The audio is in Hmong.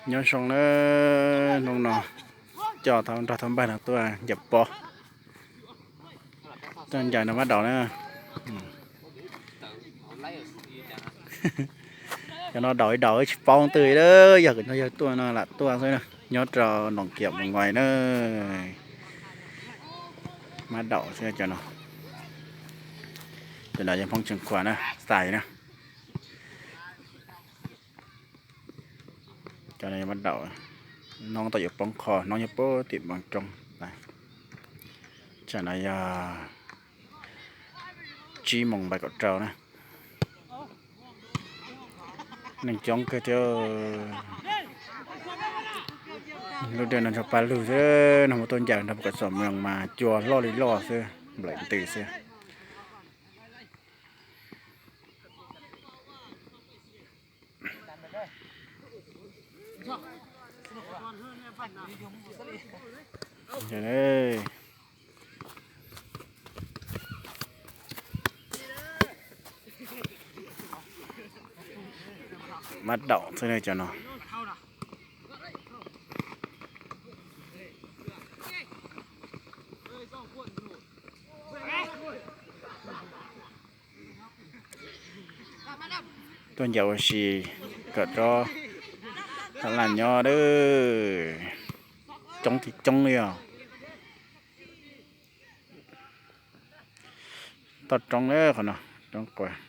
Nyob zoo na, hnub no coj tau nrog tau npawg no tuaj ncaws pob, tuaj ncaws no mab daum na. Cov no daum ib daum tsis paub twg, yog kawm no yog tuaj no lam tuaj xwb na, nyob rau Noom Kiam Mus Nkuais na. Mab daum xwb cov no. Cov no yog Hmoob Tseem Khuam na, xais na. Cov no yog mab daum, hnub no tau yuav poob qho, hnub no nyob puag tim Npoo Roob. Tsam no yog tsib moos npaum kaum rau na. Neeg coob kawg thiab. Lub dej no nrog pab lug xwb, no mus tuaj ncaws nrog kom xom moos mas cua loj li loj xwb, nplaim ntws xwb. Mab daum xwb cov no. Tuaj ncaws ua si kom rov qab laj nyob, coob thiab coob li os. Toj roob qhov no, roob quas.